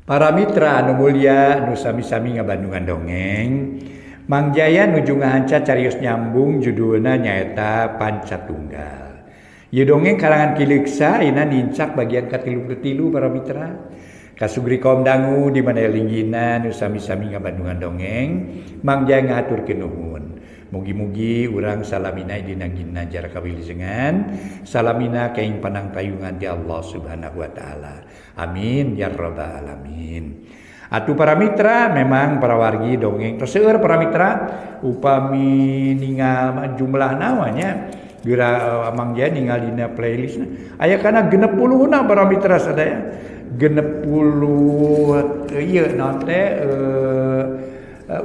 Para mitra anu mulia nu sami-sami ngabandungan dongeng, Mang Jaya nuju ngahanca carios nyambung judulna nyaeta Panca Tunggal. Ieu dongeng karangan Ki Leuksa ayeuna nincak bagian ka-33 para mitra. Kasugri kaum dangu di mana linggina nu sami-sami ngabandungan dongeng, Mang Jaya ngahaturkeun nuhun. Mugi-mugi urang salamina dina ginajar kawilujengan, salamina kaing panangtayungan ti Allah Subhanahu wa taala. Amin ya rabbal alamin. Atuh para mitra memang para wargi dongeng tos seueur para mitra upami ningal jumlah namanya geura Mang Jaya ningal dina playlist aya kana 60na para mitra sadaya. 60 ieu naon teh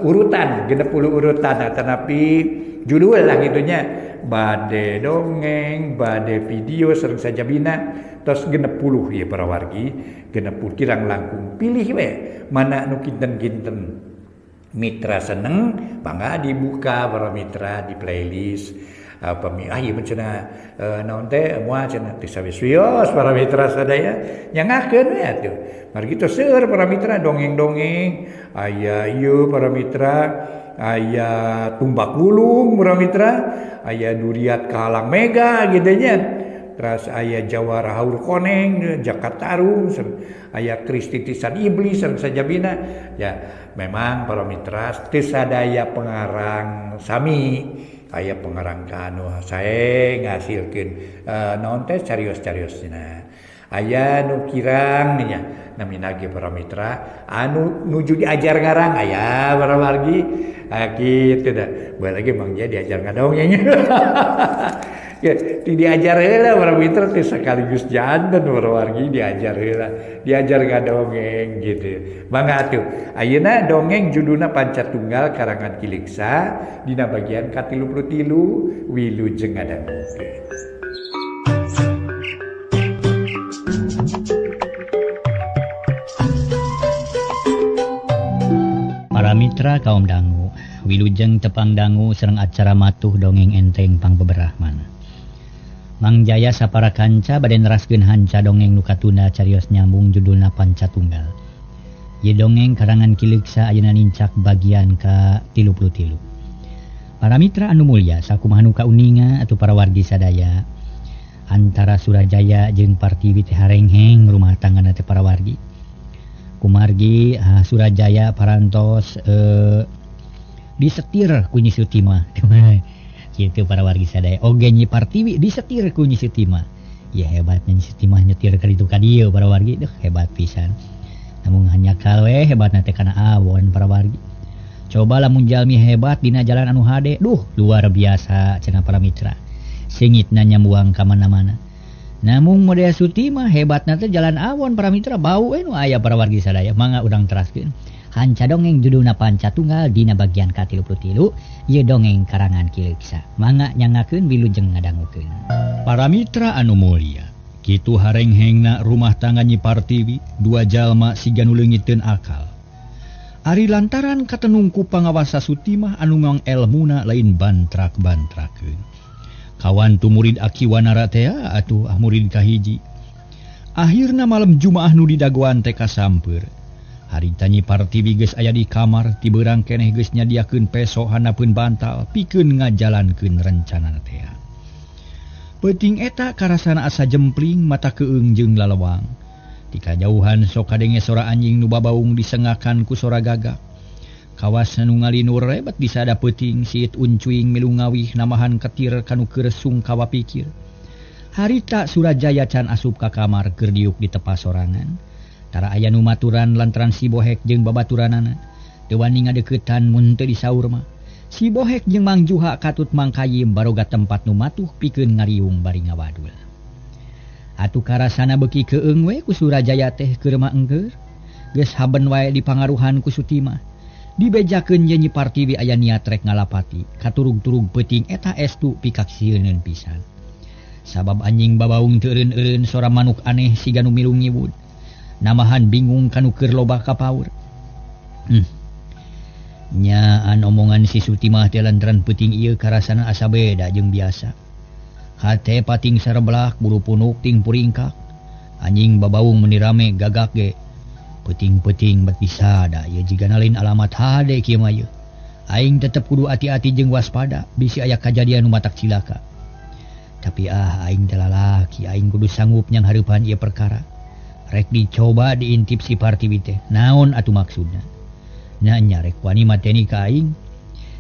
urutan 60 urutan tetapi judul lah gitunya bade dongeng bade video sareng sajabina tos 60 ieu para wargi 60 kirang langkung pilih we mana nu kinten-kinten mitra seneng mangga dibuka para mitra di playlist pami ah ieu cenah naon teh moal cenah teu sawios para mitra sadaya nyangakeun we atuh margi tos seueur para mitra dongeng-dongeng aya ieu para mitra aya tumbak gulung para mitra aya duriat kahalang mega gitu nya terus aya jawara haur koneng Jaka Tarung aya kristitisan iblis sareng sajabina ya memang para mitra teu sadaya pengarang sami aya pengarang kanu sae ngasilkeun naon teh carios-cariosna aya nu kirang nya namina ge para mitra anu nuju diajar ngarang aya para wargi kitu da bae lagi Mang Jaya diajar ngadongeng ya diajar heula para mitra teh sekaligus janten para wargi diajar heula diajar ngadongeng gitu mangga atuh ayeuna dongeng judulna Panca Tunggal karangan Ki Leuksa dina bagian ka-33 wilujeng ngadangukeun. Para mitra kaum dangu wilujeng tepang dangu sareng acara matuh dongeng enteng pangbeberahmana. Mang Jaya sapara kanca bade neraskeun hanca dongeng nu katunda carios nyambung judulna Panca Tunggal. Ieu dongeng karangan Ki Leuksa ayeuna nincak bagian ka-33. Para mitra anu mulya sakumaha nu kauninga atuh para wargi sadaya antara Surajaya jeung Partiwi teh harengheng rumah tanggana teh para wargi. Kumargi Surajaya parantos disetir ku Nyi Sutimah. Kitu para wargi sadaya oge Nyi Partiwi disetir ku Nyi Sutimah. Ya hebatnya Nyi Sutimah nyetir ka ditu ka dieu para wargi duh hebat pisan. Namun hanya kalwe hebatna teh kana awon para wargi. Coba lamun jalmi hebat dina jalan anu hade duh luar biasa cenah para mitra. Sengitna nyambuang ka mana-mana. Namun model Sutimah hebatna teh jalan awon para mitra bau we nu aya para wargi sadaya mangga urang teraskeun. Hanca dongeng judulna Panca Tunggal dina bagian ka-33 ieu dongeng karangan Ki Leuksa. Mangga nyangakeun wilujeng ngadangukeun. Para mitra anu mulia, kitu harenghengna rumah tangga Nyi Partiwi dua jalma siga nu leungiteun akal. Ari lantaran katenungku pangawasa Sutimah anu mang elmuna lain bantrak-bantrakeun. Kawan tu murid Aki Wanara teh atuh murid kahiji. Akhirna malam Jumaah nu didagoan teh kasamper. Harita Nyi Partiwi geus aya di kamar ti beurang keneh geus nyadiakeun peso handapeun bantal pikeun ngajalankeun rencana teh. Peuting eta karasana asa jempling mata keung jeung lalewang. Ti kajauhan sok kadenge sora anjing nu babaung disengakan ku sora gagak. Kawas nu ngalinur rebet disada peuting siit uncuing milu ngawih namahan ketir kanu keur sungkawa pikir. Harita Surajaya can asup ka kamar keur diuk di tepas sorangan. Tara aya nu maturan lantaran si Bohek jeung babaturanana. Teu wani ngadeukeutan mun teu disaur mah. Si Bohek jeung Mang Juha katut Mang Kayim baroga tempat nu matuh pikeun ngariung bari ngawadul. Atuh karasana beuki keung we ku Surajaya teh keur mah engkeur. Geus haben wae dipangaruhan ku Sutimah. Dibejakeun ye Nyi Partiwi aya niat rek ngalapati. Katurug-turug peuting eta estu pikaksieuneun pisan. Sabab anjing babaung teu eureun-eureun sora manuk aneh siga nu milu ngiwud. Namahan bingung kanu keur loba kapaur. Nyaan omongan si Sutimah teh lantaran peuting ieu karasana asa beda jeung biasa. Hate pating sareblak bulu punuk ting puringkak. Anjing babaung meuni rame gagak ge. Peuting-peuting bet disada ieu jigana lain alamat hade kieu mah ieu. Aing tetep kudu hati-hati jeung waspada bisi aya kajadian nu matak cilaka. Tapi aing teh lalaki, aing kudu sanggup nyang hareupan ieu perkara. Rek dicoba diintip si Partiwi teh. Naon atuh maksudna? Nya nya rek wani mateni ka aing.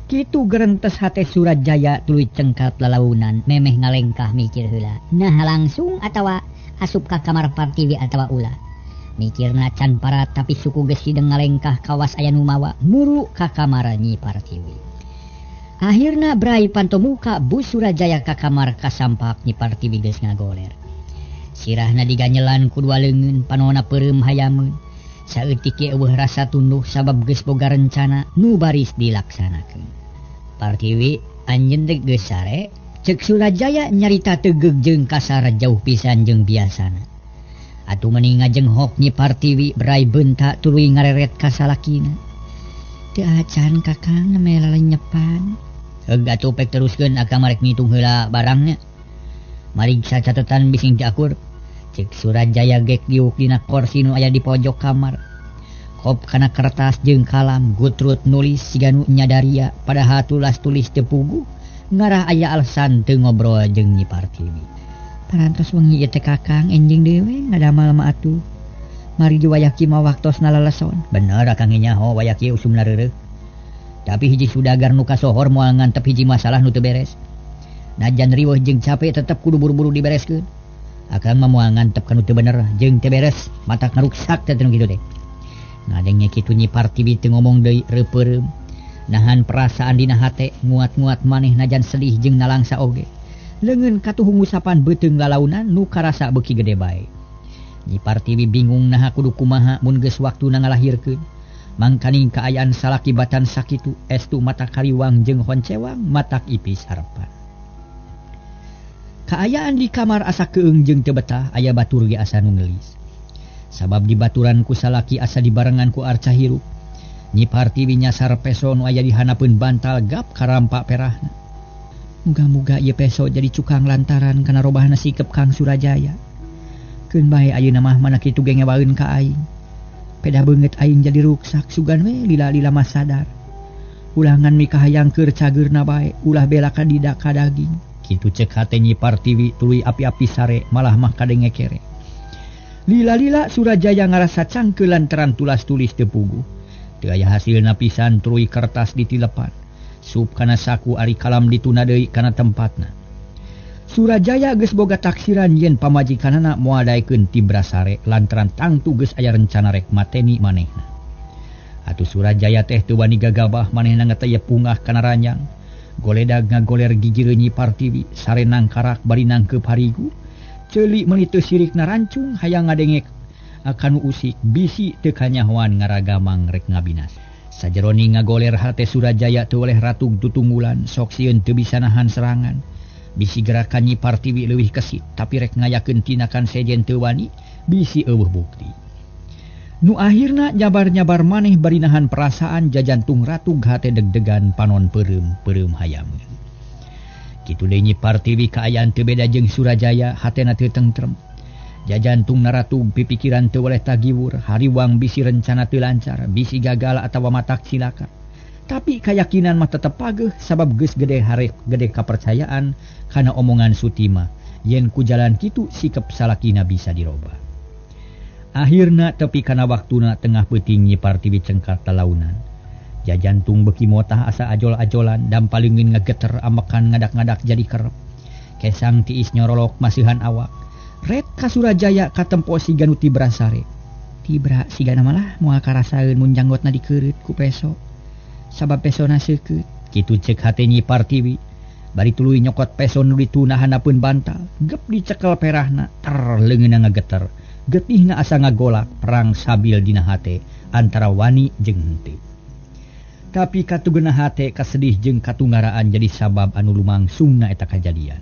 Kitu gerentes hate Surajaya tuluy cengkat lalaunan memeh ngalengkah mikir heula. Nah langsung atawa asup ka kamar Partiwi atawa ulah. Mikirna can parat tapi suku geus hideng ngalengkah kawas aya nu mawa muru ka kamar Nyi Partiwi. Akhirna brai panto muka Bu Surajaya ka kamar kasampak Nyi Partiwi geus ngagoler. Sirahna diganyelan ku dua leungeun panona peureum hayameun. Saeutik ge eueuh rasa tunduh sabab geus boga rencana nu baris dilaksanakeun. Partiwi anjeun teh geus sare, ceuk Surajaya nyarita tegeug jeung kasar jauh pisan jeung biasana. Atuh meni ngajenghok Nyi Partiwi berai bentak tuluy ngareret ka salakina. Teu acan Kakang nembe lalenyepan. Heug atuh pek teruskeun akang marek ngitung heula barangnya. Mariksa catetan bising teu akur. Cek Surajaya gek diuk dina korsi nu aya di pojok kamar. Kop kana kertas jeung kalam gutrut nulis siga nu nyadaria padahal tulas tulis teu puguh ngarah aya alasan teu ngobrol jeung Nyi Partiwi. Parantos wengi ieu teh Kakang enjing deui we ngadamal mah atuh. Mari di wayah kieu mah waktosna laleson. Bener Akang ge nyaho wayah kieu usumna reureuh. Tapi hiji sudagar nu kasohor moal ngantep hiji masalah nu teu beres. Najan riweuh jeung capek tetep kudu buru-buru dibereskeun. Akang mah moal ngantep kanu teu bener jeung teu beres, matak ngaruksak teh nu kitu teh. Ngadenge kitu Nyi Partiwi teu ngomong deui reupeureum. Nahan perasaan dina hate nguat-nguat maneh najan sedih jeung nalangsa oge. Leungeun katuhu ngusapan beuteung lalaunan nu karasa beuki gede bae. Nyi Partiwi bingung naha kudu kumaha mun geus waktuna ngalahirkeun. Mangkaning kaayaan salaki batan sakitu estu mata kariwang jeung honcewang matak ipis harepan. Kaayaan di kamar asa keung jeung teu betah aya batur ge asa nu ngeulis. Sabab dibaturan ku salaki asa dibarengan ku arca hirup. Nyi Partiwi nyasar peso nu aya di hanapeun bantal gap karampak perahna. Muga-muga ieu peso jadi cukang lantaran kana robahna sikep Kang Surajaya. Keun bae ayeuna mah mana kitu ge ngewaeun ka aing. Pedah beungeut aing jadi ruksak sugan we lila-lila mah sadar. Ulangan mikahayang keur cageurna bae ulah bela ka dida ka daging. Kitu cek hate Nyi Partiwi tuluy api-api sare malah mah kadenge kere. Lila-lila Surajaya ngarasa cangkeul lantaran tulas tulis teu puguh. Teu aya hasilna pisan tuluy kertas ditilepan. Sup kana saku ari kalam dituna deui kana tempatna. Surajaya geus boga taksiran yen pamajikanana moal daekeun tibra sare lantaran tangtu geus aya rencana rek mateni manehna. Atuh Surajaya teh teu wani gagabah manehna ngataya pungah kana ranjang. Goledag ngagoler gigireun Nyi Partiwi sare nangkarak bari nangkeup harigu. Ceuli meuni teu sirikna rancung hayang ngadengek kanu usik bisi teu kanyahoan ngaragamang rek ngabinas. Sajeroni ngagoler hate Surajaya teu oleh ratug tutunggulan sok sieun teu bisa nahan serangan. Bisi gerakan Nyi Partiwi leuwih kesit tapi rek ngayakeun tinakan sejen teu wani bisi eueuh bukti. Nu akhirna nyabar-nyabar maneh bari nahan perasaan jajantung ratug hate deg-degan panon peureum-peureum hayameun. Kitu deui Nyi Partiwi kaayaan teu beda jeung Surajaya hatena teu tentrem. Jajantung naratug pipikiran teu weleh tagiwur, hariwang bisi rencana teu lancar, bisi gagal atawa matak cilaka. Tapi kayakinan mah tetep pageuh sabab geus gede harek gede kapercayaan kana omongan Sutima yen ku jalan kitu sikep salakina bisa dirobah. Akhirna tepi kana waktuna tengah peuting Nyi Partiwi cengkat talaunan. Jajantung beuki motah asa ajol-ajolan dampaleungeun ngageter amekan ngadak-ngadak jadi kerep. Kesang tiis nyorolok masihan awak. Ret ka Surajaya katempo siga nu tibra sare. Tibra sigana malah moal karasaeun mun janggotna dikeureut ku peso. Sabab pesona seukeut. Kitu ceuk hate Nyi Partiwi. Bari tuluy nyokot peso nu dituna handapeun bantal. Gep dicekel perahna, ter leungeunna ngageter. Getihna asa ngagolak perang sabil dina hate antara wani jeung henteu. Tapi katugena hate kasedih jeung katunggaraan jadi sabab anu lumangsungna eta kajadian.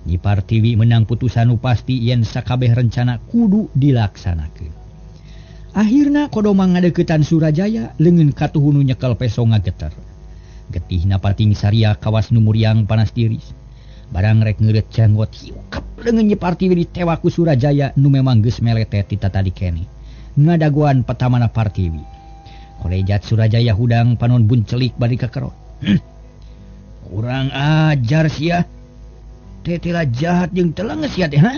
Nyi Partiwi menang putusan nu pasti yen sakabeh rencana kudu dilaksanakeun. Akhirna kodomang ngadeuketan Surajaya leungeun katuhu nu nyekel peso ngageter. Getihna pating saria kawas nu muriang panas tiris. Barang rek ngeureut janggot hiukep leungeun Nyi Partiwi ditewak ku Surajaya nu memang geus meletet ti tatadi keneh. ngadaguan patamana Partiwi. Kolejat Surajaya hudang panon buncelik bari kakerot. Kurang ajar sia. Tetela jahat jeung teleng sia teh ha?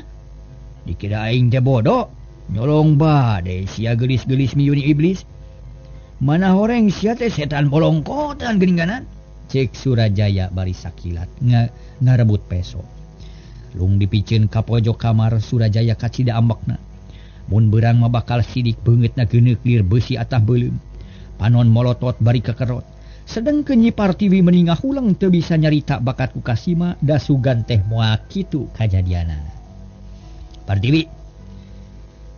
Dikira aing teh bodoh, nyolong bade sia geulis-geulis miyuni iblis. Mana horeng sia teh setan bolongkotan geuninganan. Cek Surajaya bari sakilat ngarebut peso. Lung dipiceun ka pojok kamar Surajaya kacida ambekna. Mun beurang mah bakal sidik beungeutna geuneuk lir beusi atah beuleum. Panon molotot bari kekerot. Sedengkeun Nyi Partiwi meni ngahuleng teu bisa nyarita bakat ku Kasima da sugan teh moal kitu kajadianana. Partiwi,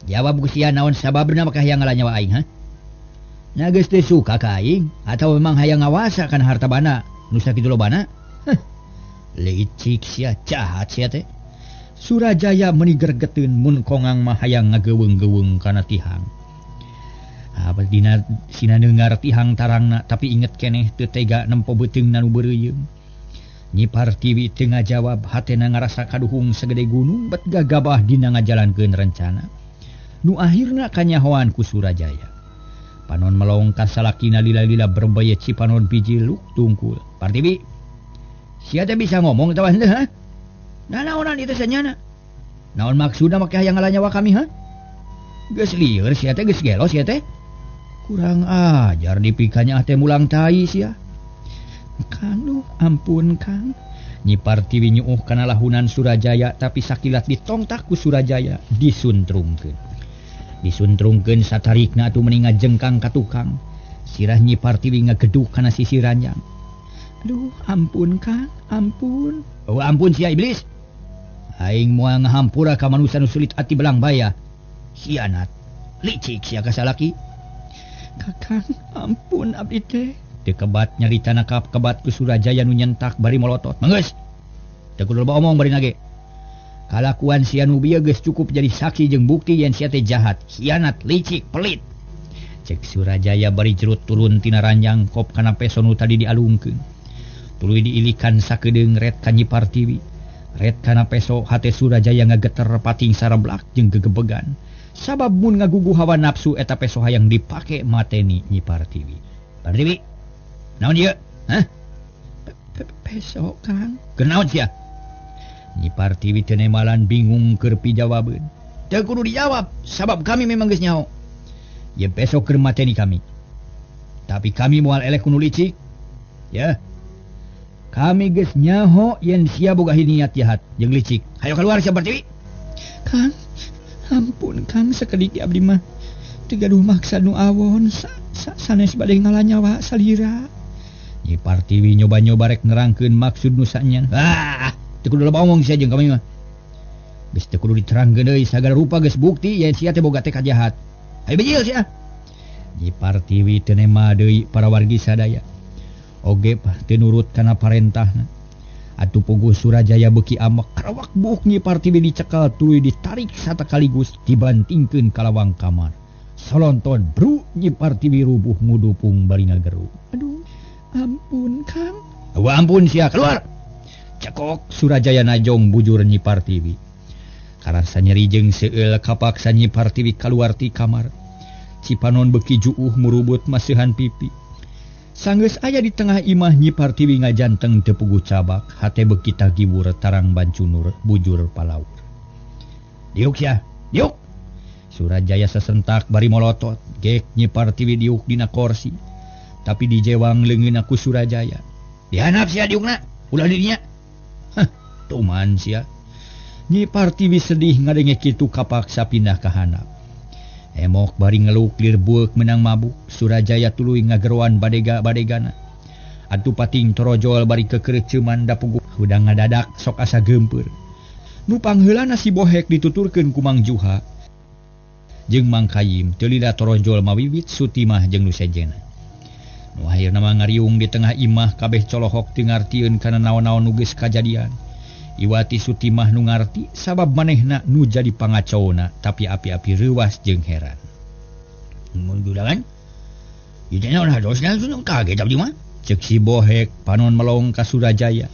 jawab ku sia naon sababna maka hayang ngala nyawa aing ha? Na geus teu suka ka aing atawa memang hayang ngawasa kana harta bana nu sakitu lobana? Heh. Licik sia, jahat sia teh. Surajaya meni gergeteun mun kongang mah hayang ngageuweung-geuweung kana tihang. Dina sina neungar tihang tarangna tapi inget keneh teu tega nempo beuteungna nu beureuyeuh. Nyi Partiwi teu ngajawab, hatena ngarasa kaduhung sagede gunung bet gagabah dina ngajalankeun rencana. Nu akhirna kanyahoan ku Surajaya. Panon melong ka salakina lila-lila berbaya cipanon biji luk tungkul. Partiwi, sia teh bisa ngomong atawa henteu ha? Nah naonan ieu teh sanyana? Naon maksudna make hayang ngala nyawa kami ha? Geus lieur sia teh, geus gelo sia teh. Kurang ajar dipikanya teh mulang tai sia. Kang, duh, ampun Kang. Nyi Partiwi nyuuh kana lahunan Surajaya tapi sakilat ditongtak ku Surajaya disuntrungkeun. Disuntrungkeun satarikna atuh meni ngajengkang ka tukang. Sirah Nyi Partiwi ngageduk kana sisi ranjang. Aduh, ampun Kang, ampun. Oh, ampun sia iblis. Aing moal ngahampura ka manusia nu sulit ati belang baya. Hianat, licik sia ka salaki. Kakang, ampun abdi teh. Teu kebat nyarita nakap kebat ku Surajaya nu nyentak bari molotot. Manggeus. Teu kudu loba omong bari nage. Kalakuan sia nu bieu geus cukup jadi saksi jeung bukti yen sia teh jahat, hianat, licik, pelit. Cek Surajaya bari jerut turun tina ranjang kop kana peso nu tadi dialungkeun. Tuluy diilikan sakedeung ret ka Nyi Partiwi. Ret kana peso hate Surajaya ngageter pating sareblak jeung gegebegan. Sabab mun ngagugu hawa nafsu eta peso hayang dipake mateni Nyi Partiwi. Partiwi, naon ieu? Hah? Peso Kang. Keur naon sia? Nyi Partiwi teu nemalan bingung keur pijawabeun. Teu kudu dijawab sabab kami memang geus nyaho. Ieu peso keur mateni kami. Tapi kami moal eleh ku nu licik. Ya. Kami geus nyaho yen sia boga niat jahat jeung licik. Hayo keluar sia Partiwi. Kang, ampun Kang, sakedik abdi mah teu gaduh maksad nu awon sanes bade ngala nyawa salira. Nyi Partiwi nyoba-nyoba rek nerangkeun maksud nu sanya. Ah, teu kudu loba omong sia jeung kami mah. Geus teu kudu diterangkeun deui, sagala rupa geus bukti yen sia teh boga tekad jahat. Hayo bijil sia. Nyi Partiwi teu nema deui para wargi sadaya. Oge teu nurut kana parentahna. Atuh puguh Surajaya beuki amek karawak buuk Nyi Partiwi dicekal tuluy ditarik satakaligus dibantingkeun ka lawang kamar. Solonton bru Nyi Partiwi rubuh ngudupung bari ngageru. Aduh, ampun Kang. Wah, ampun sia, keluar. Cekok Surajaya najong bujur Nyi Partiwi. Karasa nyeri jeung seueul kapaksa Nyi Partiwi kaluar ti kamar. Cipanon beuki juuh murubut maseuhan pipi. Sanggeus aya di tengah imah Nyi Partiwi ngajanteng teu puguh cabak, hate beuki tagiwur tarang bancunur bujur palaur. Diuk sia, diuk. Surajaya sesentak bari molotot, gek Nyi Partiwi diuk dina korsi. Tapi dijewang leungeunna ku Surajaya. Dihanap sia diukna, ulah di dinya. Hah, tuman sia. Nyi Partiwi sedih ngadenge kitu kapaksa pindah ka handap. Emok bari ngeluk lir bueuk menang mabuk, Surajaya tuluy ngageroan badega-badegana. Atuh pating torojol bari kekereuceuman da puguh hudang ngadadak sok asa geumpeur. Nu pangheulana si Bohek dituturkeun ku Mang Juha jeung Mang Kayim teu lila torojol mawiwit Sutimah jeung nu sejenna. Nu akhirna mah ngariung di tengah imah kabeh colohok teu ngartieun kana naon-naon nu geus kajadian. Iwati Sutimah nu ngarti sabab manehna nu jadi pangacowna tapi api-api reuwas jeung heran. Mun gulangan ieu teh naon hadosna kaget abdi mah. Ceuk si Bohek panon melong ka Surajaya.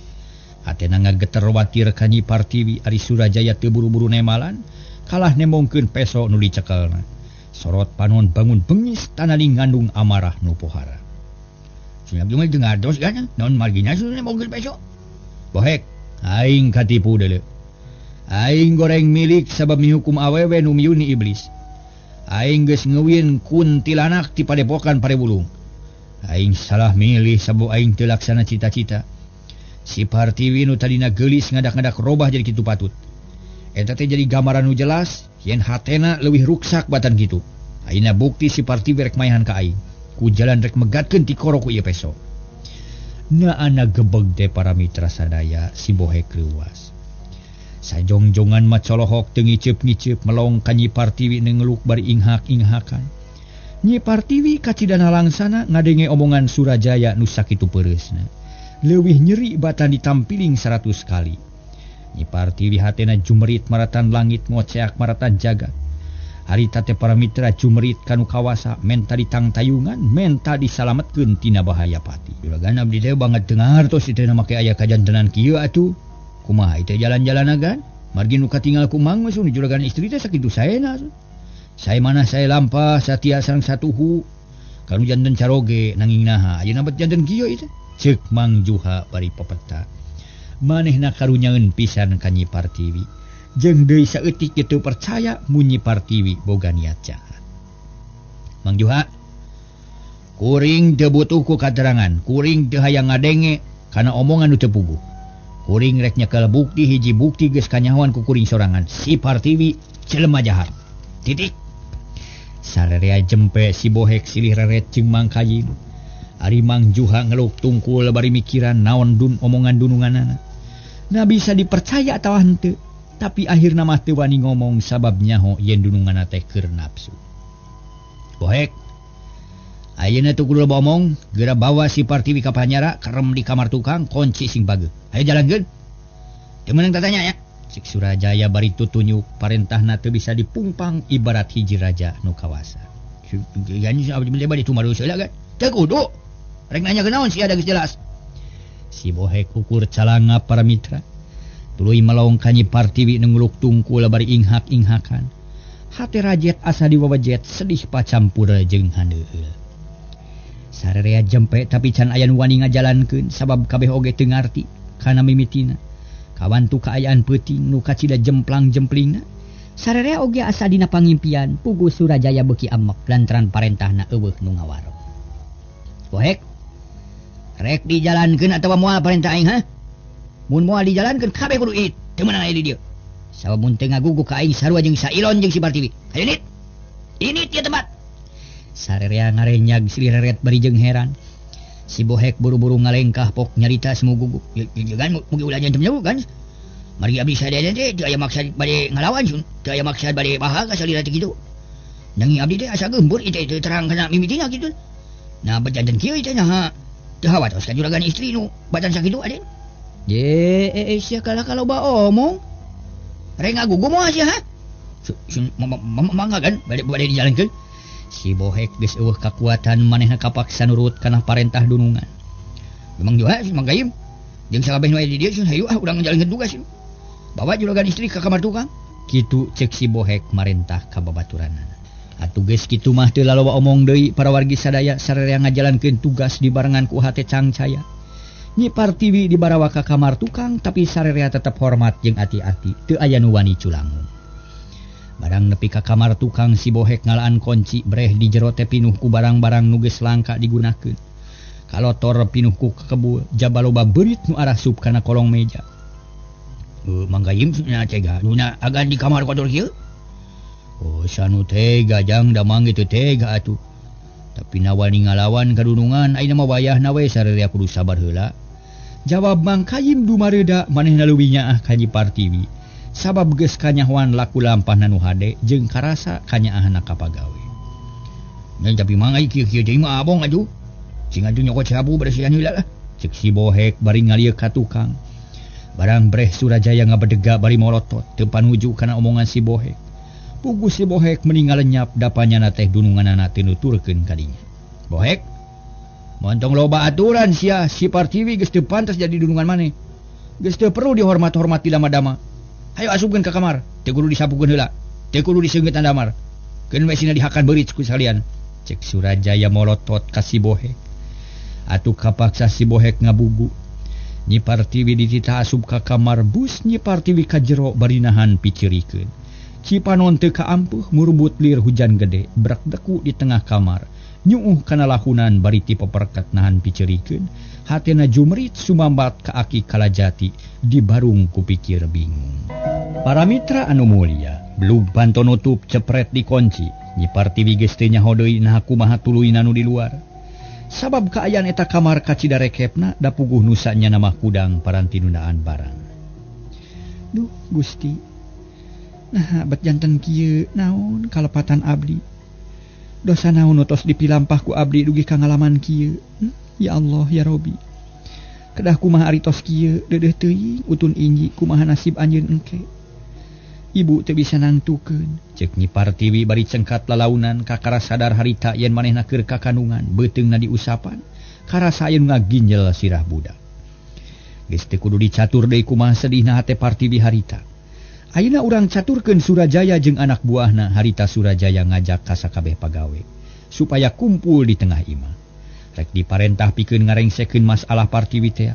Hatena ngageter watir ka Nyi Partiwi ari Surajaya teu buru-buru nemalan kalah nembongkeun peso nu dicekelna. Sorot panon bangun bengis tananing ngandung amarah nu pohara. Cenah abdi mah teu ngartos kan naon margina cenah mogeun peso. Bohek aing katipu deuleu. Aing goreng milik sabab mihukum awewe nu miuni iblis. Aing geus ngeuwin kuntilanak ti padepokan Parebulung. Aing salah milih sabab aing teu laksana cita-cita. Si Partiwi nu tadina geulis ngadak-ngadak robah jadi kitu patut. Eta teh jadi gambaran nu jelas yen hatena leuwih ruksak batan kitu. Ayeuna bukti si Partiwi rek mayahan ka aing. Ku jalan rek megatkeun tikoro ku ieu peso. Naana gebeg teh para mitra sadaya si Bohek leuwas. Sajongjongan macolohok teu ngiceup-ngiceup melong ka Nyi Partiwi nengeluk bari inghak-inghakan. Nyi Partiwi kacidana langsana ngadenge omongan Surajaya nu sakitu peureusna. Leuwih nyeri batan ditampiling 100 kali. Nyi Partiwi hatena jumerit maratan langit ngoceak maratan jagat. Harita teh para mitra jumerit kanu kawasa menta ditangtayungan menta disalametkeun tina bahaya pati. Juragan abdi teh banget teu ngartos teh make aya kajantenan kieu atuh. Kumaha ieu jalan-jalan agan? Margi nu katingal ku mang mah juragan istri teh sakitu saena. Sae mana sae lampah satia sareng satuhu. Kanu janten caroge nanging naha ayeuna bet janten kieu ieu teh. Ceuk Mang Juha bari pepeta. Manehna karunyaeun pisan ka Nyi Partiwi. Jeung deui saeutik kitu percaya mun Nyi Partiwi boga niat jahat. Mang Juha, kuring teu butuh ku katerangan, kuring teu hayang ngadenge kana omongan nu teu puguh. Kuring rek nyekel bukti hiji bukti geus kanyahoan ku kuring sorangan. Si Partiwi jelema jahat. Titik. Sarerea jempe si Bohek silih reret jeung Mang Kayim. Ari Mang Juha ngeluk tungkul bari mikiran naon dun omongan dununganana. Nah bisa dipercaya atawa henteu, tapi akhirna mah teu wani ngomong sabab nyaho yen dununganna teh keur nafsu. Bohek, ayeuna teu kudu loba omong, geura bawa si Partiwi ka panyara, kerem di kamar tukang, kunci sing bageuh. Hayo jalankeun. Teu meunang tatanya ya. Cik Surajaya bari tutunyuk, parentahna teu bisa dipungpang ibarat hiji raja nu kawasa. Gan abdi bade tumaros heula kan. Teu kudu. Rek nanya kenaon sia da geus jelas. Si Bohek ukur calanga para mitra. Tuluy melong ka Nyi Partiwi nu ngeluk tungkul bari inghak-inghakan. Hate rajet asa diwawajet sedih pacampur jeung handeueul. Sarerea jempe tapi can aya nu wani ngajalankeun sabab kabeh oge teu ngarti kana mimitina. Kawantu kaayaan peuting nu kacida jemplang-jemplingna. Sarerea oge asa dina pangimpian puguh Surajaya beuki amek lantaran parentahna eueuh nu ngawaro. Bohek, rek dijalankeun atawa moal parentah aing ha? Mun moal dijalankeun kabeh kudu it, teu meunang aya di dieu. Sabab mun teu ngagugu ka aing sarua jeung Sailon jeung si Partiwi. Hayu nit. Ini ieu tempat. Sarerea ngarenyag silih reret bari jeung heran. Si Bohek buru-buru ngalengkah pok nyarita semu gugu. Gan mugi ulah janten nyawu kan. Mari abdi sadaya teh teu aya maksad bade ngalawan sun, teu aya maksad bade baha ka salira teh kitu. Nanging abdi teh asa geumbur ieu teh terang kana mimitina kitu. Nah bejanten kieu teh naha teu hawatos ka juragan istri nu batan sakitu aden. Ye sia kalah kalau ba omong. Rek ngagugu moal sia ha? Mangga kan bade dijalankeun. Si Bohek geus eueuh kakuatan manehna kapaksa nurut kana parentah dunungan. Memang Juha si Mang Gayim jeung sakabeh nu aya di dieu sun hayu ah urang ngajalankeun tugas. Bawa juragan istri ka kamar tukang. Kitu cek si Bohek marentah ka babaturanana. Atuh geus kitu mah teu laloba omong deui para wargi sadaya sararea ngajalankeun tugas dibarengan ku hate cangcaya. Nyi Partiwi dibarawa ka kamar tukang tapi sararea tetep hormat jeung ati-ati teu aya nu wani culangung. Barang nepi ka kamar tukang si Bohek ngalaan kunci breh di jero teh pinuh ku barang-barang nu geus langka digunakeun. Kalotor pinuh ku kekebul jaba loba beurit nu arasup kana kolong meja. Mang Gayim nya tega nuna agan di kamar kotor kieu. Oh sanu tega jang damang gitu tega atuh. Tapi nawani ngalawan kadunungan ayeuna mah wayahna we sarerea kudu sabar heula. Jawab Mang Kayim dumareuda manehna leuwih nyaah ka Nyi Partiwi. Sabab geus kanyahoan laku lampahna nu hade jeung karasa kanyaahna ka pagawe. Nya tapi mang ai kieu-kieu deui mah abong atuh. Cing atuh nyokot sabu beresihan heula lah. Ceuk si Bohek bari ngalieuk ka tukang. Barang breh Surajaya ngabedega bari molotot teu panuju kana omongan si Bohek. Puguh si Bohek meninggal lenyap dapanyana teh dununganana teu nuturkeun ka dinya. Bohek, montong loba aturan sia si Partiwi geus teu pantas jadi dunungan maneh. Geus teu perlu dihormat-hormati dama-dama. Hayo asupkeun ka kamar, teu kudu disapukeun heula, teu kudu diseungeutan damar. Keun we sina dihakan beurit ku salian. Cek Surajaya molotot ka si Bohek. Atuh kapaksa si Bohek ngabugu. Nyi Partiwi dititah asup ka kamar bus Nyi Partiwi ka jero bari nahan picirikeun. Cipanon teu kaampuh murbut lir hujan gede brak deku di tengah kamar. Nyuuh kana lahunan bari ti peperket nahan picirikeun. Hatena jumrit sumambat ka aki Kalajati dibarung ku pikir bingung. Para mitra anu mulia, belum panto nutup cepret dikunci. Nyi Partiwi geus teu nyaho deui naha kumaha tuluyna nu di luar. Sabab kaayaan eta kamar kacida rekepna da puguh nusa nya nama kudang paranti nundaan barang. Duh Gusti, nah bet janten kieu naon kalepatan abdi. Dosa naon nu tos dipilampah ku abdi dugi ka ngalaman kieu. Ya Allah ya Robi. Kedah kumaha ari tos kieu deudeuh teuing utun inji kumaha nasib anjeun engke. Ibu teu bisa nangtukeun. Cek Nyi Partiwi bari cengkat lalaunan kakara sadar harita yen manehna keur kakandungan beuteungna diusapan karasa aya nu ngaginjel sirah budak. Geus teu kudu dicatur deui kumaha sedihna hate Partiwi harita. Ayeuna urang caturkeun Surajaya jeung anak buahna harita Surajaya ngajak ka sakabeh pagawe supaya kumpul di tengah imah. Rek diparentah pikeun ngarengsekeun masalah Partiwi teh.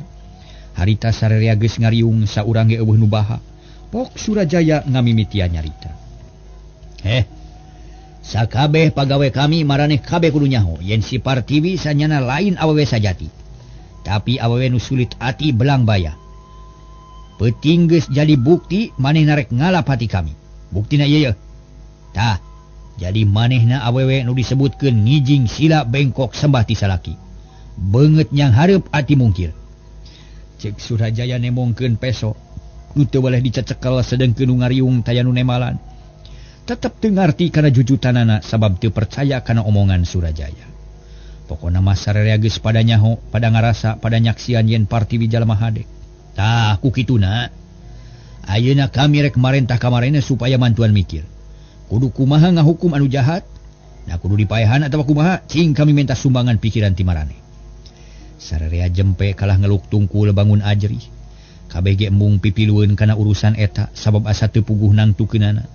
Harita sarerea geus ngariung saurang ge eueuh nu baha. Pok Surajaya ngamimitian nyarita. Sakabeh pagawe kami maraneh kabeh kudu nyaho yen si Partiwi sanyana lain awewe sajati. Tapi awewe nu sulit ati belang baya. Peuting geus jadi bukti manehna rek ngalap hati kami. Buktina ieu ye. Tah, jadi manehna awewe nu disebutkeun ngijing sila bengkok sembah ti salaki. Beungeut nyang hareup ati mungkir. Cek Surajaya nemongkeun peso. Nu teu boleh dicecekel sedengkeun nu ngariung taya nu nemalan. Tetep teu ngarti kana jujutanana sabab teu percaya kana omongan Surajaya. Pokona mah sararea geus pada nyaho, pada ngarasa, pada nyaksian yen Partiwi jalma hade. Tah ku kituna. Ayeuna kami rek marentah kamarena supaya mantuan mikir. Kudu kumaha ngahukum anu jahat? Nah kudu dipaehan atawa kumaha? Cing kami minta sumbangan pikiran ti maraneh. Sararea jempe kalah ngeluk tungkul bangun ajrih. Kabeh ge embung pipilueun kana urusan eta sabab asa teu puguh nangtukeunana.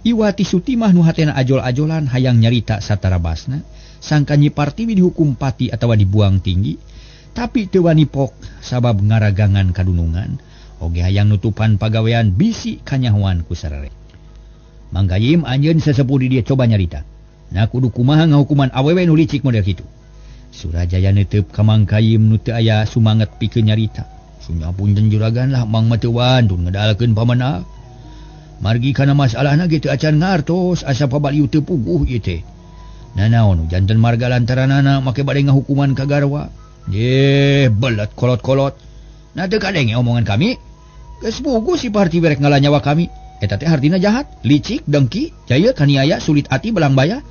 Iwati Sutimah nu hatena ajol-ajolan hayang nyarita satarabasna, sangka Nyi Partiwi dihukum pati atawa dibuang tinggi, tapi teu wani pok sabab ngaragangan kadunungan, oge hayang nutupan pagawean bisi kanyahoan ku sarare. Manggayim anjeun sesepuh di dieu coba nyarita. Nah kudu kumaha ngahukuman awewe nu licik model kitu. Surajaya neuteub ka Mangkayim nu teu aya sumanget pikeun nyarita. Sunya punten juragan lah mang mah teu wantun ngedalkeun pamana. Margi kana masalahna ge teu acan ngartos asa pabaliu teu puguh ieu teh. Nanaon janten marga lantaranana make bade ngahukuman ka garwa. Ye belet kolot-kolot. Nah teu kadenge omongan kami. Geus puguh si Partiwi rek ngala nyawa kami. Eta teh hartina jahat, licik, dengki, jaya kaniaya, sulit ati, belang baya.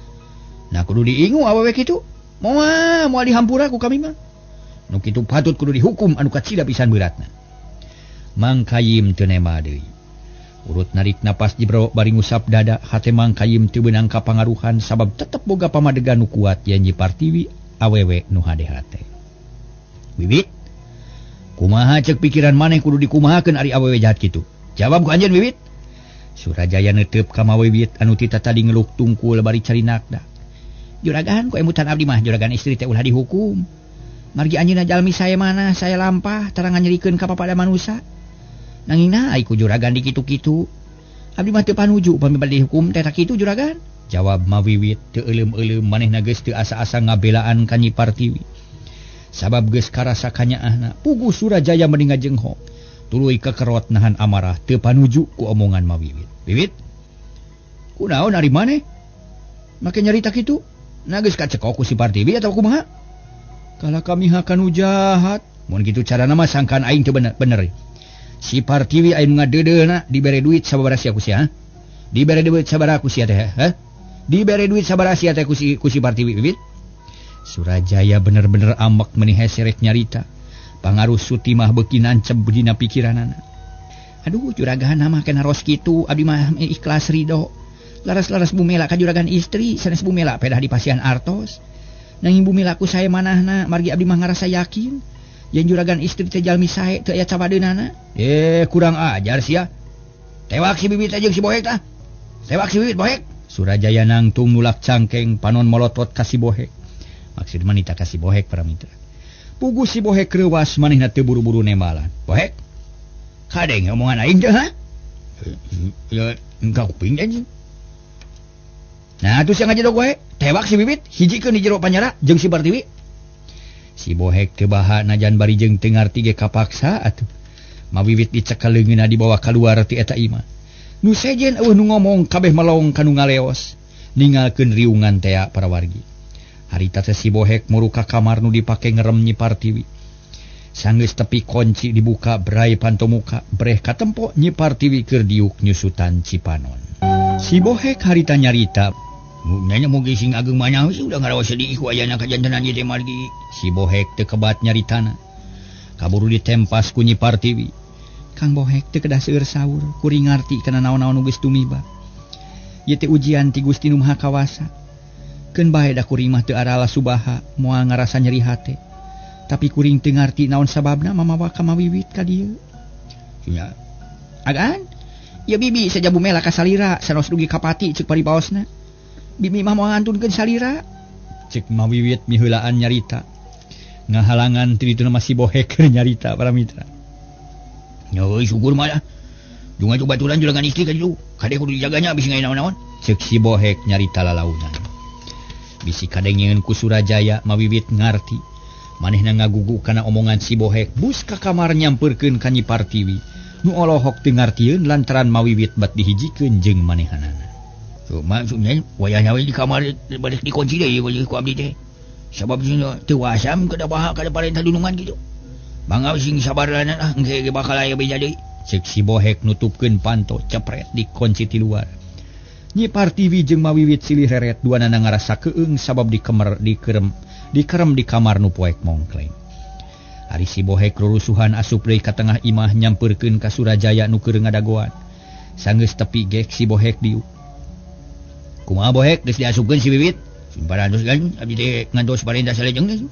Nah kudu diingu awewe kitu. Moal moal dihampura ku kami mah. Nu kitu patut kudu dihukum anu kacida pisan beratna. Mangkayim teu nema deui. Urut narik napas jebro bari ngusap dada, hate Mangkayim teu beunang kapangaruhan sabab tetep boga pamadegan nu kuat yen Nyi Partiwi awewe nu hade-hate. Wiwit, kumaha ceuk pikiran maneh kudu dikumahakeun ari awewe jahat kitu? Jawab ku anjeun Wiwit. Surajaya neuteub ka Mawiwit anu ti tatadi ngeluk tungkul bari carinakda. Juragan ku emutan abdi mah juragan istri teh ulah dihukum. Margi anjeunna jalmi saya mana saya lampah tarang nyerikeun ka papada manusa. Nanging na ai ku juragan dikitu-kitu. Abdi mah teu panuju upami bade dihukum teh kitu juragan. Jawab Mawiwit teu euleum-euleum manehna geus teu asa-asa ngabelaan ka Nyi Partiwi. Sabab geus karasa kanyaahna puguh Surajaya mending ngajengho. Tuluy kekerot nahan amarah teu panuju ku omongan Mawiwit. Wiwit, kunaon ari maneh? Make nyarita kitu? Nah geus kacekok ku si Partiwi atawa kumaha? Kalau kami hakan jahat, mun kitu carana mah sangkaan aing teu bener, bener. Si Partiwi aing ngadeudeuhna dibere duit sababaraha sia ku sia, ha? Dibere duit sabaraha ku sia teh, ha? Dibere duit sabaraha sia teh ku si Partiwi Wiwit. Surajaya bener-bener ambek meuni hese rek nyarita. Pangaruh Sutimah beuki nancep dina pikiranana. Aduh juragan mah kena ros kitu, abdi mah ikhlas ridho. Laras-laras bumela ka juragan istri, sanes bumela pedah di pasian artos. Nanging bumi laku saya manahna margi abdi mah ngarasa yakin yen juragan istri teh jalmi sae teu aya cawadeunana. Kurang ajar sia. Tewak si Bibit jeung si Bohek tah. Tewak si Bibit Bohek. Surajaya nangtung nulak cangkeng panon molotot ka si Bohek. Maksud manita ka si Bohek para mitra. Pugu si Bohek reuwas manehna teu buru-buru nembalan. Bohek. Kadeng omongan aing teh ha? Ya engka kuping anjing. Nah atuh sia ngajedog wae, tewak si Wiwit, hijikeun di jero panjara jeung si Partiwi. Si Bohek teu baha najan bari jeung teu ngarti ge kapaksa atuh. Mawiwit dicekel leungeunna dibawa kaluar ti eta imah. Nu sejen eueuh nu ngomong kabeh melong ka nu ngaleos, ningalkeun riungan tea para wargi. Harita teh si Bohek muru ka kamar nu dipake ngerem Nyi Partiwi. Sanggeus tepi kunci dibuka brai panto muka, breh katempo Nyi Partiwi keur diuk nyusutan cipanon. Si Bohek harita nyarita, "Nanya mugi sing ageng manah udah ngarawa sedih ku ayana kajantenan ieu teh margi." Si Bohek teu kebat nyaritana. Kaburu ditempas ku Nyi Partiwi. Kang Bohek teu kedah seueur saur, kuring ngarti kana naon-naon nu geus tumiba. Ieu teh ujian ti Gusti Nu Maha Kawasa. Keun bae da kuring mah teu arala subaha, moal ngarasa nyeri hate. Tapi kuring teu ngarti naon sababna mamawa ka Mawiwit ka dieu. Nya. Agan, ieu bibi sajabu mela ka salira, sanos dugi ka pati ceuk paribaosna. Bibi mah moal ngantunkeun salira. Ceuk Mawiwit miheulaan nyarita. Ngahalangan ti dituna mah si Bohek keur nyarita para mitra. Nya euy syukur mah lah. Junga coba baturan juragan istri ka ditu. Kade kudu dijaganya bisi ngae naon-naon. Ceuk si Bohek nyarita lalaunan. Bisi kadengeun ku Surajaya Mawiwit ngarti. Manehna ngagugu kana omongan si Bohek, bus ka kamar nyampeurkeun ka Nyi Partiwi. Nu olohok teu ngartieun lantaran Mawiwit bat dihijikeun jeung manehanana. So maksudnya wayahna we di kamar balik dikunci deui we ku abdi teh. Sabab sina teu wasam kada baha kada parentah dunungan kitu. Mangga sing sabar lanan ah engke ge bakal aya beja deui. Ceuk si Bohek nutupkeun panto cepret dikunci ti luar. Nyi Partiwi jeung Mawiwit silih reret duanana ngarasa keung sabab dikerem di kamar nu poek mongkleng. Ari si Bohek rurusuhan asup deui ka tengah imah nyampeurkeun ka Surajaya nu keur ngadagoan. Sanggeus tepi gek si Bohek diuk. Kumaha Bohek geus diasupkeun si Wiwit? Simparantos kan abdi teh ngantos parentah salejeng teh.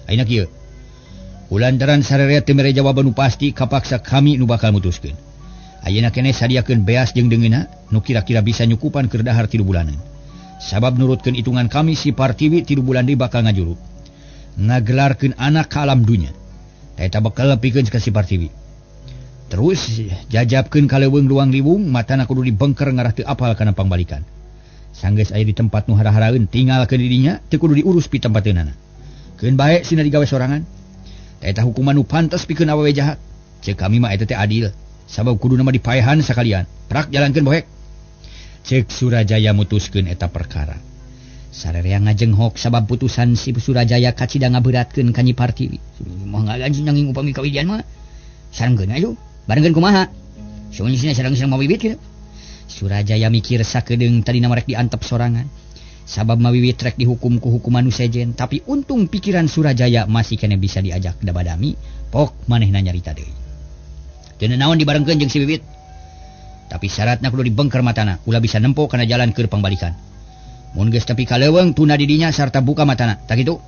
Ayeuna kieu. Kulantaran sararea teu mere jawaban nu pasti kapaksa kami nu bakal mutuskeun. Ayeuna keneh sadiakeun beas jeung deungeunna nu kira-kira bisa nyukupan keur dahar 3 bulanan. Sabab nurutkeun hitungan kami si Partiwi 3 bulan deui bakal ngajuru. Ngagelarkeun anak ka alam dunya. Eta bakal pikeun ka si Partiwi. Terus jajabkeun ka leuweung luang liwung matana kudu dibengker ngarah teu apal kana pangbalikan. Sanggeus aya di tempat nu hara-haraeun tinggalkeun di dinya teu kudu diurus pi tempateunana. Keun bae sina digawe sorangan. Eta hukuman nu pantes pikeun awewe jahat. Ceuk kami mah eta teh adil. Sabab kudu nama dipaehan sakalian. Prak jalankeun Bohek. Ceuk Surajaya mutuskeun eta perkara. Sararea ngajenghok sabab putusan si Surajaya kacida ngaberatkeun ka Nyi Partiwi. Moal ngaganji nanging upami kawidian mah. Sarengkeun atuh. Barengkeun kumaha? Seunsina sareng-sareng Mawiwit kieu. Surajaya mikir sakedeung tadina rek diantep sorangan. Sabab Mawiwit rek dihukum ku hukuman nu sejen, tapi untung pikiran Surajaya masih kene bisa diajak dabadami, pok manehna nyarita deui. Teu naon dibarengkeun jeung si Wiwit. Tapi syaratna kudu dibengker matana, ulah bisa nempo kana jalan keur pangbalikan. Mun geus tepi ka leuweung tuna di dinya sarta buka matana. Tah kitu.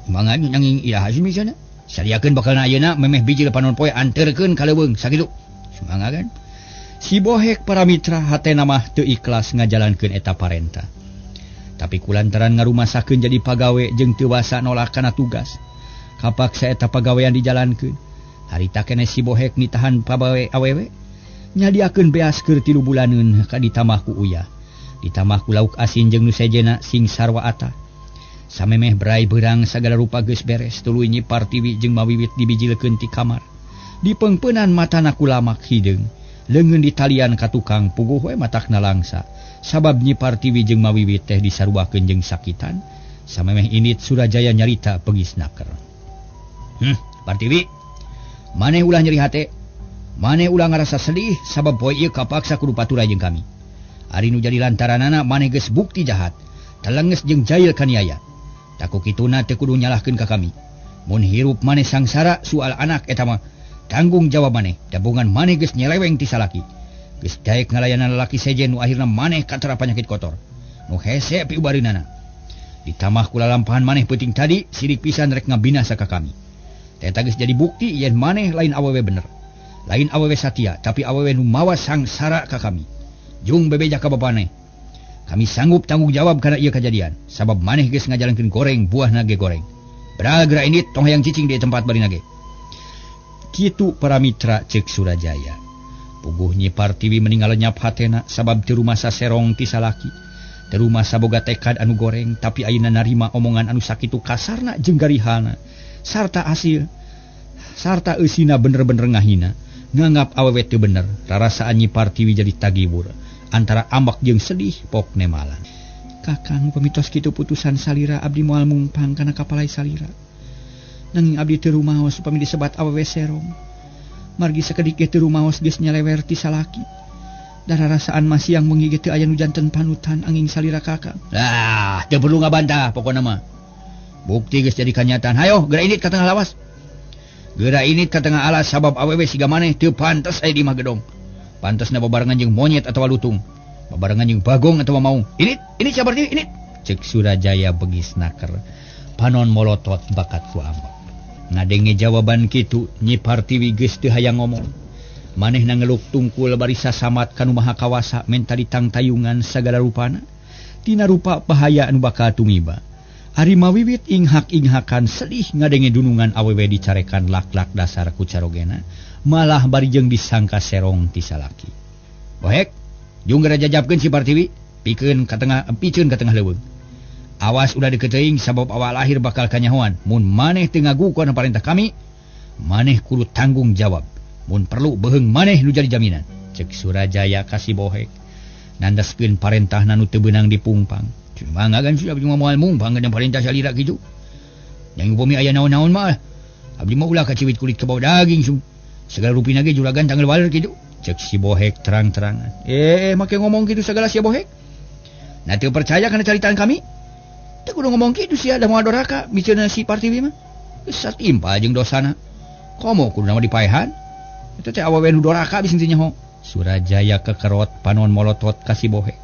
Mangga nanging iraha sih misalna. Sadiakeun bakalna ayeuna memeh bijil panon poe anterkeun ka leuweung sakitu. Sumangga kan. Si Bohek para mitra hatena mah teu ikhlas ngajalankeun eta parentah. Tapi kulantaran ngarumasakeun jadi pagawe jeung teu wasa nolak kana tugas. Kapaksa eta pagawean dijalankeun. Harita keneh si Bohek nitahan pagawe awewe nyadiakeun beas keur 3 bulaneun ka ditambah ku uyah. Ditambah ku lauk asin jeung nu sejena sing sarwa atah. Samemeh berai beurang sagala rupa geus beres tuluy Nyi Partiwi jeung Mawiwit dibijilkeun ti kamar. Dipeungpeunan matana ku lamak hideung. Leungeun ditalian ka tukang puguh we matakna langsa. Sabab Nyi Partiwi jeung Mawiwit teh disaruakeun jeung sakitan. Samemeh indit Surajaya nyarita pegis naker. Partiwi, maneh ulah nyeri hate. Maneh ulah ngarasa sedih sabab poe ieu kapaksa kudu paturay jeung kami. Ari nu jadi lantaranana maneh geus bukti jahat, telenges jeung jail kaniaya. Taku kituna teu kudu nyalahkeun ka kami. Mun hirup maneh sangsara soal anak eta mah tanggung jawab maneh. Dabungan maneh geus nyeleweng ti salaki. Geus daek ngalayanan lalaki sejen nu akhirna maneh katara panyakit kotor. Nu hese piubareunana. Ditambah ku lalampahan maneh peuting tadi sirik pisan rek ngabinasa ka kami. Eta geus jadi bukti yen maneh lain awewe bener. Lain awewe satia, tapi awewe nu mawa sangsara ka kami. Jung bebeja ka bapaneh. Kami sanggup tanggung jawab kana ieu kajadian sabab maneh geus ngajalankeun goreng buahna ge goreng. Beral geura indit tong hayang cicing di tempat bari nage. Kitu para mitra cek Surajaya. Puguh Nyi Partiwi meninggal lenyap hatena sabab teu rumasa serong ti salaki. Teu rumasa boga tekad anu goreng tapi ayeuna narima omongan anu sakitu kasarna jeung garihana sarta hasil sarta eusina bener-bener ngahina. Nganggap awewe teu bener, rarasaan Nyi Partiwi jadi tagibur antara ambek jeung sedih pok nemalan. Kakang pamitos kitu putusan salira abdi moal mungpang kana kapalai salira. Nanging abdi teu rumaos upami disebat awewe serong. Margi sakedik ge teu rumaos geus nyalewer ti salaki. Dararasaan masih yang wengi ge teu aya nu janten panutan anging salira kakang. Ah, teu perlu ngabantah pokona mah. Bukti geus jadi kanyataan. Hayo, geura indit ka tengah lawas. Geura indit ka tengah alas sabab awewe siga maneh teu pantes aya di imah gedong. Pantasna babarengan jeung monyet atawa lutung. Babarengan jeung bagong atawa maung. Ini siapa ini? Cek Surajaya begis naker. Panon molotot bakat ku ambek. Ngadenge jawaban kitu Nyi Partiwi geus teu hayang ngomong. Manehna ngeluk tungkul bari sasamat ka nu maha kawasa menta ditangtayungan sagala rupana. Tina rupa bahaya anu bakal tumiba. Ari mawiwit inghak-inghakan sedih ngadenge dunungan awewe dicarekan lak-lak dasar ku carogena. Malah bari jeung disangka serong ti salaki. Bohek, jung geura jajabkeun si Partiwi, pikeun ka tengah, piceun ka tengah leuweung. Awas ulah deukeut sabab awal lahir bakal kanyahoan. Mun maneh teu ngagu kana parentah kami, maneh kudu tanggung jawab. Mun perlu beuheung maneh nu jadi jaminan. Cek Surajaya ka si Bohek. Nandaskeun parentahna nu teu beunang dipungpang. Cuma ngagan sia abdi mah moal mungpang kana parentah salira kitu. Yang upami aya naon-naon mah abdi mah ulah kaciwit kulit ka bawah daging sung. Segala rupina ge juragan tanggal waler kitu. Cek si Bohek terang-terangan. Make ngomong kitu segala sia Bohek. Nah teu percaya kana caritaan kami? Teu kudu ngomong kitu sia da moal doraka miceuna si Partiwi mah. Geus satimpa jeung dosana. Komo kudu nama dipaehan. Eta teh awewe nu doraka bisi teu nyaho. Surajaya kekerot panon molotot ka si Bohek.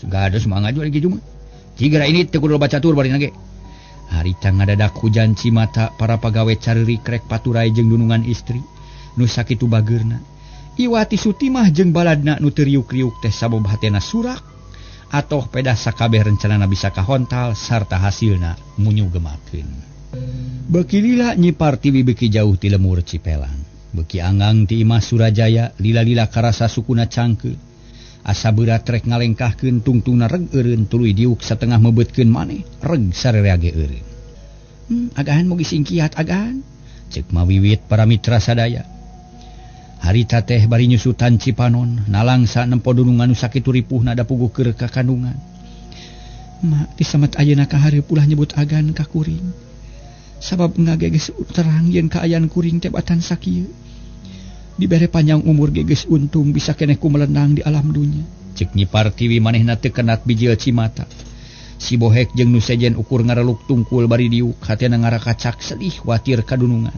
Gados semangat jual kitu mah. Cigera ini teu kudu loba catur barina ge. Harita ngadadak hujan cimata para pagawe careurik rek paturai jeung dunungan istri nu sakitu bageurna. Iwati Sutimah jeung baladna nu teu riuk-riuk teh sabab hatena surak atoh pedah sakabeh rencanana bisa kahontal sarta hasilna munyugemakeun. Beuki lila Nyi Partiwi beuki jauh ti lemur Cipelang. Beuki anggang ti imah Surajaya lila-lila karasa sukuna cangkeul. Asa beurat rek ngalengkahkeun tungtungna reg eureun tuluy diuk satengah mebeutkeun maneh reg sararea ge eureun. Agahan mugi singkiat agan cek mawiwit para mitra sadaya. Harita teh bari nyusutan Cipanon nalangsa nempo dunungan nu sakitu ripuhna da puguh keur ka kandungan. Ma disamet ayeuna ka hareup ulah nyebut agan ka kuring. Sabab ngageges terang yen kaayaan kuring teh batan sakieu. Dibere panjang umur geges untung bisa keneh ku melenang di alam dunya. Cek Nyi Partiwi manehna teu kenat bijil cimata. Si Bohek jeung nu sejen ukur ngareluk tungkul bari diuk hatena ngarakacak sedih watir kadunungan.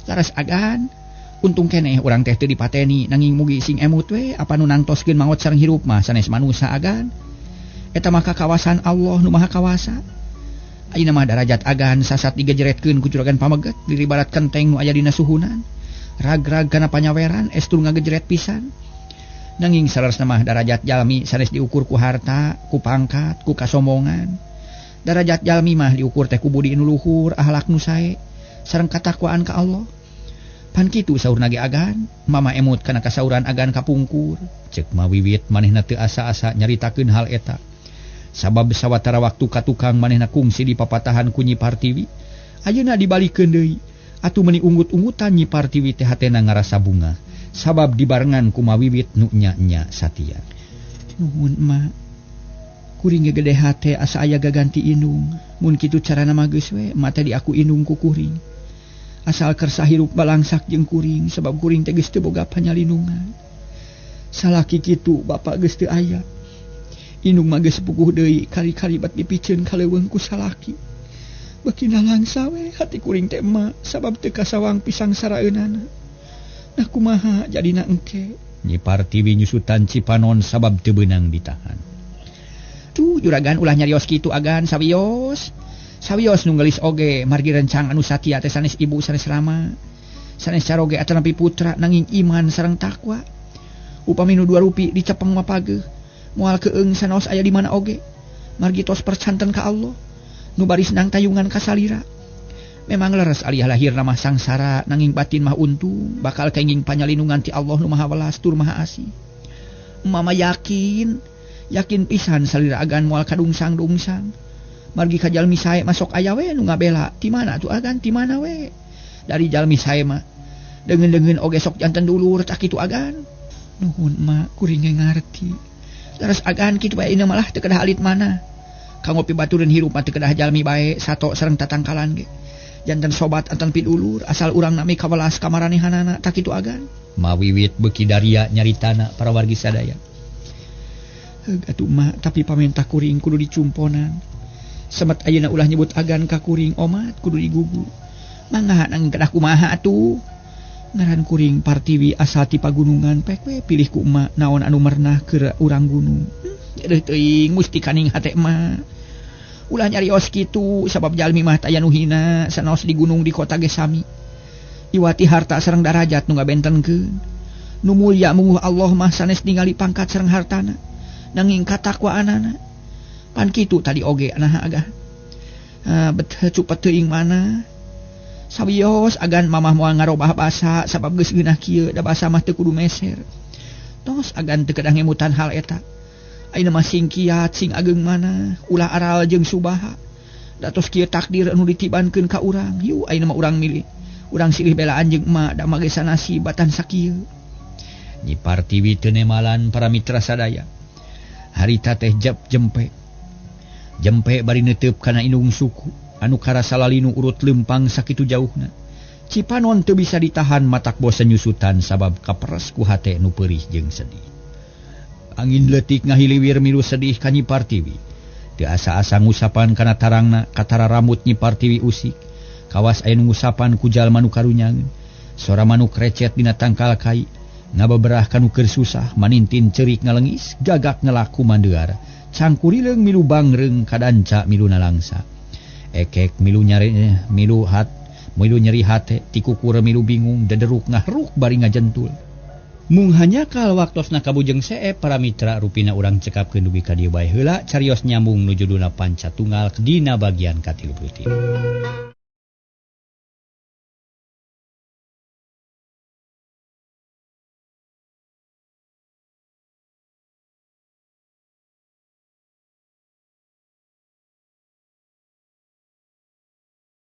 Laras agan untung keneh urang teh teu dipateni nanging mugi sing emut we apa nu nangtoskeun maot sareng hirup mah sanes manusa agan. Eta mah kakawasan Allah nu Maha Kawasa. Ayeuna mah darajat agan sasat digejeretkeun ku juragan pameget diribarat kenteng nu aya dina suhunan. Rag-rag kana panyaweran estur ngagejeret pisan. Nanging saleresna mah darajat jalmi sanes diukur ku harta, ku pangkat, ku kasombongan. Darajat jalmi mah diukur teh ku budi nu luhur, akhlak nu sae, sareng katakwaan ka Allah. Pan kitu saurna ge agan, mama emut kana kasauran agan kapungkur. Cek mawiwit manehna teu asa-asa nyaritakeun hal eta. Sabab sawatara waktu ka tukang manehna kungsi dipapatahan ku Nyi Partiwi, ayeuna dibalikeun deui. Atuh meuni unggut-unggutan Nyi Partiwi teh hatena ngarasa bunga sabab dibarengan ku mawiwit nu nya-nya satia. Nuhun ma, kuring ge gede hate asa aya gaganti indung. Mun kitu carana mah geus we, ma teh diaku indung ku kuring. Asal kersa hirup balangsak jeung kuring sabab kuring teh geus teu boga panyalindungan. Salaki kitu bapa geus teu aya. Indung mah geus puguh deui kali-kali bat dipiceun ka leuweung ku salaki. Beuki nalangsa we hati kuring teh emak sabab teu kasawang pisang saraeunana. Nah kumaha jadina engke? Nyi Partiwi nyusutan Cipanon sabab teu beunang ditahan. Tuh juragan ulah nyarios kitu agan sawios. Sawios nu geulis oge margi rencang anu satia teh sanes ibu sanes rama. Sanes caroge atanapi putra nanging iman sareng takwa. Upami nu dua rupi dicepeng mah pageuh. Moal keung sanaos aya di mana oge. Margi tos percanten ka Allah. Nu baris nang tayungan ka salira. Memang leres alih lahir mah sangsara nanging batin mah untung bakal kenging panyalindungan ti Allah nu Maha Welas tur Maha Asih. Mama yakin, yakin pisan salira agan moal kadungsang-dungsang. Margi ka jalmi sae masuk aya we nu ngabela. Ti mana atuh agan ti mana we? Dari jalmi sae mah deungeun-deungeun oge sok janten dulur tak kitu agan. Nuhun ma kuring ge ngarti. Leres agan kitu bae ieu malah teu kedah alit mana. Kanggo pibatureun hirup mah teu kedah jalmi bae sato sareng tatangkalan ge. Janten sobat antan pidulur asal urang nami kawelas kamaranehanana tak kitu agan. Mawiwit beuki daria nyaritana para wargi sadaya. Heug atuh ma tapi pamentah kuring kudu dicumponan. Semet ayeuna ulah nyebut agan ka kuring omat kudu digugu. Mangga nanging kedah kumaha atuh. Ngaran kuring Partiwi asal ti pagunungan pek we pilih ku emak naon anu mernah keur urang gunung. Deui teuing musti kaning hate emak. Ulah nyarios kitu sabab jalmi mah taya nu hina sanaos di gunung di kota ge sami. Iwati harta sareng darajat nu ngabentenkeun. Nu mulya munguh Allah mah sanes ningali pangkat sareng hartana nanging katakwaanana. Pan kitu tadi oge naha agah. Bet cupet teuing mana. Sawios agan mamah moal ngarobah basa sabab geus geunah kieu da basa mah teu kudu meser. Tos agan teu kedah ngemutan hal eta. Ayeuna mah sing kiat sing ageung mana ulah aral jeung subaha. Da tos kieu takdir anu ditibankeun ka urang. Yu ayeuna mah urang milih. Urang silih belaan jeung emak da mage sanasi batan sakieu. Nyi Partiwi teu nemalan para mitra sadaya. Harita teh jep jempe. Jempe bari neuteup kana indung suku anu karasa lalinu urut lempang sakitu jauhna. Cipanon teu bisa ditahan matak bosen nyusutan sabab kaperes ku hate nu peurih jeung sedih. Angin leutik ngahiliwir milu sedih ka Nyi Partiwi. Teu asa-asa ngusapan kana tarangna katara rambut Nyi Partiwi usik. Kawas aya nu ngusapan ku jalma nu karunyangeun. Sora manuk recet dina tangkal kai. Ngabeberah kanu keur susah manintin ceurik ngalengis gagak ngelaku mandear. Cangkurileung milu bangreung kadanca milu nalangsa. Ekek milu nyari milu hat milu nyeri hate tikukur milu bingung dederuk ngahruk bari ngajentul. Mung hanyakal waktosna kabujeng seep para mitra rupina urang cekapkeun dugi ka dieu bae heula carios nyambung nu judulna Panca Tunggal dina bagian ka-33.